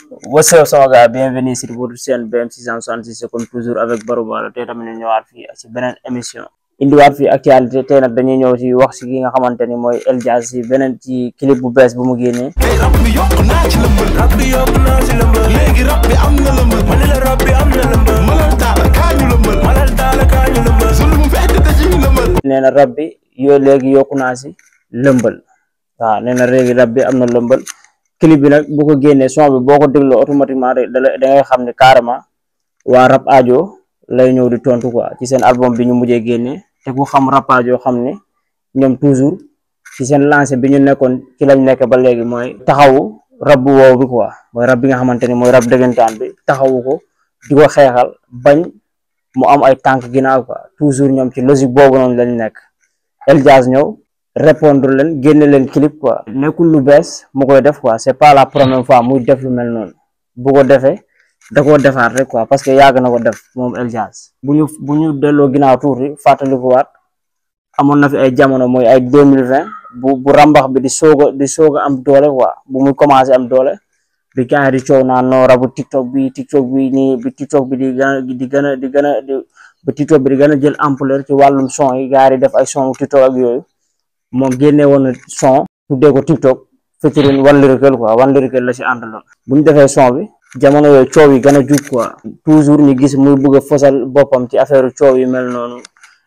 What's up sama gars, bienvenue sur votre chaîne BM 666 comme toujours avec Barou Balo. Tey tamit ñu ñëwaat fii ci beneen émission indiwaat fii actualité. Tey nag dañuy ñëw ci wax ci ki nga xamante ni mooy El Jazz ci beneen ci clip bu bees bu mu génnee. nee na rab bi yoo léegi yokku naa ci lëmbal. waaw nee na léegi rab bi am na lëmbal. clip bi nag bu ko génnee son bi boo ko dégloo automatiquement da ngay xam ne carrément waa Rap Ajo lay ñëw di tontu quoi ci seen album bi ñu mujjee génnee. te ku xam Rap Ajo xam ne ñoom toujours ci seen lancé bi ñu nekkoon ci lañ nekk ba léegi mooy taxawu rab bu woow bi quoi mooy rab bi nga xamante ni mooy rab dëggantaan bi taxawu ko di ko xeexal bañ mu am ay tànk ginnaaw quoi toujours ñoom ci logique boobu noonu lañ nekk. El Jazz ñëw répondre leen génne leen clip quoi nekkul lu bees mu koy def quoi c'est pas la première fois muy def lu mel noonu bu ko defee da koo defaat rek quoi parce que yàgg na ko def moom El Jazz. bu ñu delloo ginnaaw tuuti fàttalikuwaat amoon na fi ay jamono mooy ay 2020 bu rambax bi di soog a am doole quoi bu muy commencé am doole bi gars yi di coow naan no rabu TikTok bi nii bi TikTok bi di gën a jël ampleur ci wàllum son yi gars yi def ay son TikTok ak yooyu. moom génne woon son tuddee ko TikTok featuring One Lyrical quoi One Lyrical la ci àndaloon. bu ñu defee son bi jamono yooyu coow yi gën a jug quoi toujours ñu gis muy bëgg a fosal boppam ci affaire coow yi mel noonu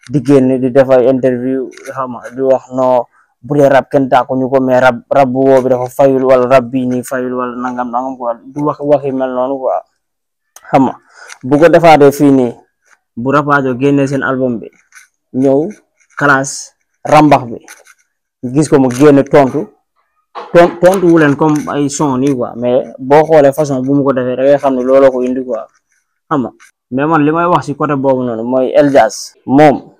di génn di def ay interview xam nga di wax no bu dee rab kenn tàkku ñu ko mais rab bu woo bi dafa fayul wala rab bii nii fayul wala nangam quoi du wax yi mel noonu quoi xam nga bu ko defaatee fii nii bu Rap Ajo génnee seen album bi ñëw classe rambax bi. gis ko mu génn tontu wu leen comme ay son nii quoi mais boo xoolee façon bu mu ko defee da ngay xam ne looloo ko indi quoi xam nga mais man li may wax ci côté boobu noonu mooy El Jazz moom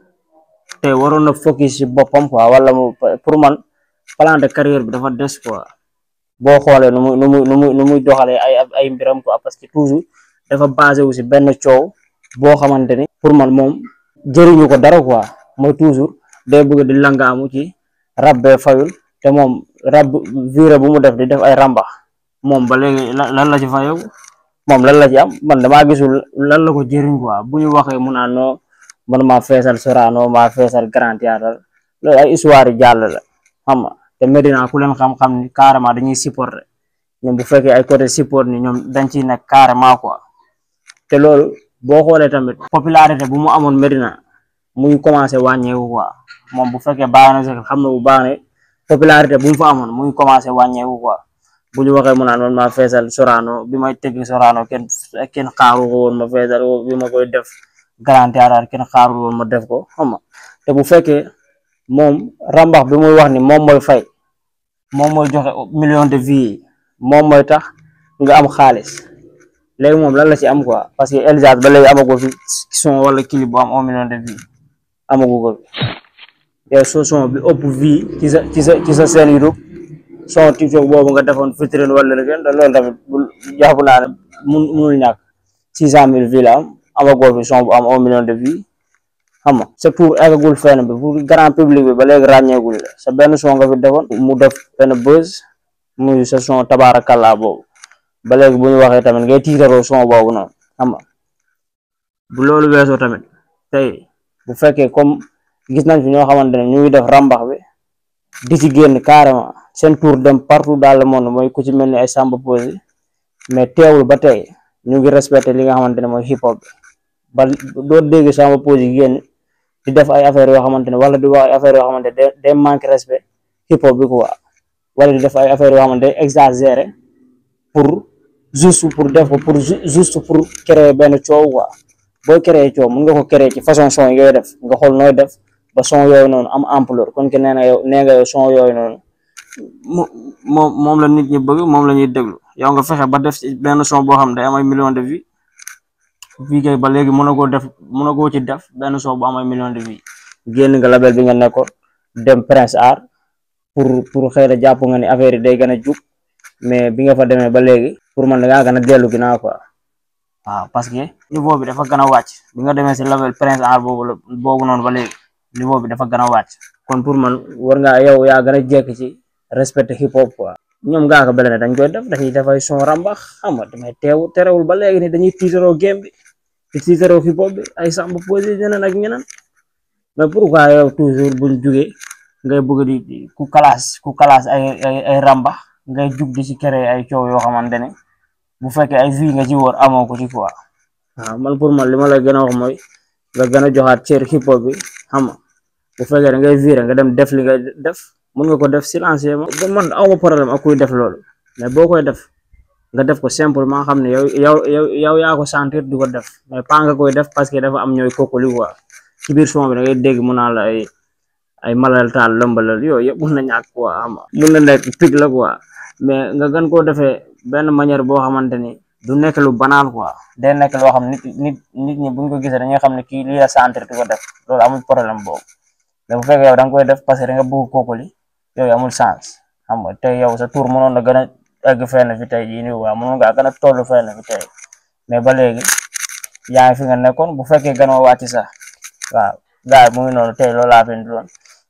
te waroon na focus ci boppam quoi wala pour man plan de carrière bi dafa des quoi boo xoolee nu muy doxalee ay mbiram quoi parce que toujours dafa basé wu ci benn coow boo xamante ni pour man moom jëriñu ko dara quoi mooy toujours day bëgg di langaamu ci rab bee fayul te moom rab viré bu mu def di def ay rambax moom ba léegi lan la ci fayew moom lan la ci am man damaa gisul lan la ko jëriñ quoi bu ñu waxee mu naan noo man maa feesal Sorano maa feesal Grand Théâtre loolu ay histoire yi jàll la xam nga te Medina ku leen xam-xam ni carrément dañuy supporter ñoom bu fekkee ay côté support ni ñoom dañ ciy nekk carrément quoi te loolu boo xoolee tamit popularité bu mu amoon Medina muy commencé wàññeeku quoi moom bu fekkee baax na sax xam na bu baax ne popularité bu mu fa amoon muy commencé wàññeeku quoi bu ñu waxee mu naan man maa feesal Sorano bi may tëgg Sorano kenn xaaru ko woon ma feesal bi ma koy def Grand Théâtre kenn xaaru woon ma def ko xam nga te bu fekkee moom rambax bi muy wax ni moom mooy fay moom mooy joxe million de vues moom mooy tax nga am xaalis léegi moom lan la ci am quoi parce que El Jazz ba léegi amago fi son wala clip bu am 1 million de vues amagu ko yow son bi ëpp vie ci sa seen YouTube son TikTok boobu nga defoon featuring wala rek loolu tamit jàpp naa ne munul ñàkk 600 000 vues la am amagoo fi son bu am 1 million de vues xam nga c'est pour eggagul fenn bi pour grand public bi ba léegi ràññeegul la sa benn son nga fi defoon mu def benn buzz muy sa son tabaarakallaa boobu ba léegi bu ñu waxee tamit ngay tiitaroo son boobu noonu xam nga bu loolu weesoo tamit tey bu fekkee comme gis nañ fi ñoo xamante ne ñu ngi def rambax bi di ci génn carrément seen tour dem partout dans le monde mooy ku ci mel ni ay Samba Peuzzi mais teewul ba tey ñu ngi respecté li nga xamante ne mooy hip hop bi ba doo dégg Samba Peuzzi génn di def ay affaires yoo xamante ne wala di wax ay affaires yoo xamante ne day manque respect hip hop bi quoi wala di def ay affaires yoo xamante ne exagéré pour def ko pour juste pour créer benn coow quoi booy créer coow mën nga ko créer ci façon son yooyu def nga xool nooy def ba son yooyu noonu am ampleur kon que nee nga yow son yooyu noonu moom la nit ñi bëgg moom la ñuy déglu yow nga fexe ba def ci benn son boo xam ne day am ay millions de vues kay ba léegi mën na koo ci def benn son bu am ay millions de vues génn nga label bi nga nekkoon dem Prince Art pour xëy na jàpp nga ni affaire yi day gën a jug mais bi nga fa demee ba léegi pour man da ngaa gën a dellu ginnaaw quoi waaw parce que niveau bi dafa gën a wàcc bi nga demee si label Prince Art boobu noonu ba léegi niveau bi dafa gën a wàcc kon pour man war ngaa yow yaa gën a jekk ci respecté hip hop quoi ñoom Ngaaka Blindé dañ koy def dañuy def ay son rambax xam nga damay terewul ba léegi ni dañuy tiitaroo game bi di tiitaroo hip hop bi ay Samba Peuzzi ñeneen ak ñeneen mais pourquoi yow toujours buñ jugee ngay bëgg di ku kalaas ay rambax ngay jug di ci créer ay coow yoo xamante ne bu fekkee ay vie nga ci wóor amoo ko ci quoi waaw man pour man li ma la gën a wax mooy nga gën a joxaat cër hip hop bi xam nga bu fekkee da ngay viré nga dem def li nga def mën nga ko def silencieusement man awma problème ak kuy def loolu mais boo koy def nga def ko simplement xam ne yow yaa ko sentir di ko def mais pas nga koy def parce que dafa am ñooy kokkali quoi ci biir son bi da ngay dégg mu naan la ay malal taal lëmbalal yooyu yëpp mën na ñàkk quoi xam nga mën na nekk pig la quoi mais nga gën koo defee benn manière boo xamante ni du nekk lu banal quoi day nekk loo xam nit ñi buñ ko gisee dañuy xam ne kii lii la sentir di ko def loolu amul problème boobu mais bu fekkee yow da nga koy def parce que da nga bëgg kookali yooyu amul sens xam nga tey yow sa tour mënoon na gën a egg fenn fi tey jii nii waa mënoon ngaa gën a toll fenn fi tey mais ba léegi yaa ngi fi nga nekkoon bu fekkee gënoo wàcc sax waaw gars yi mu ngi noonu tey loolu laa fi doon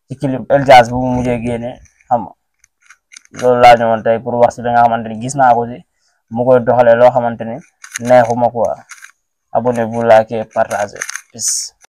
ci clip El Jazz bu mu mujjee génne xam nga loolu laa ñëwoon tey pour wax si da nga xamante ni gis naa ko si mu koy doxalee loo xamante ni neexuma quoi abonnez-vous, likez, partagez. Peace.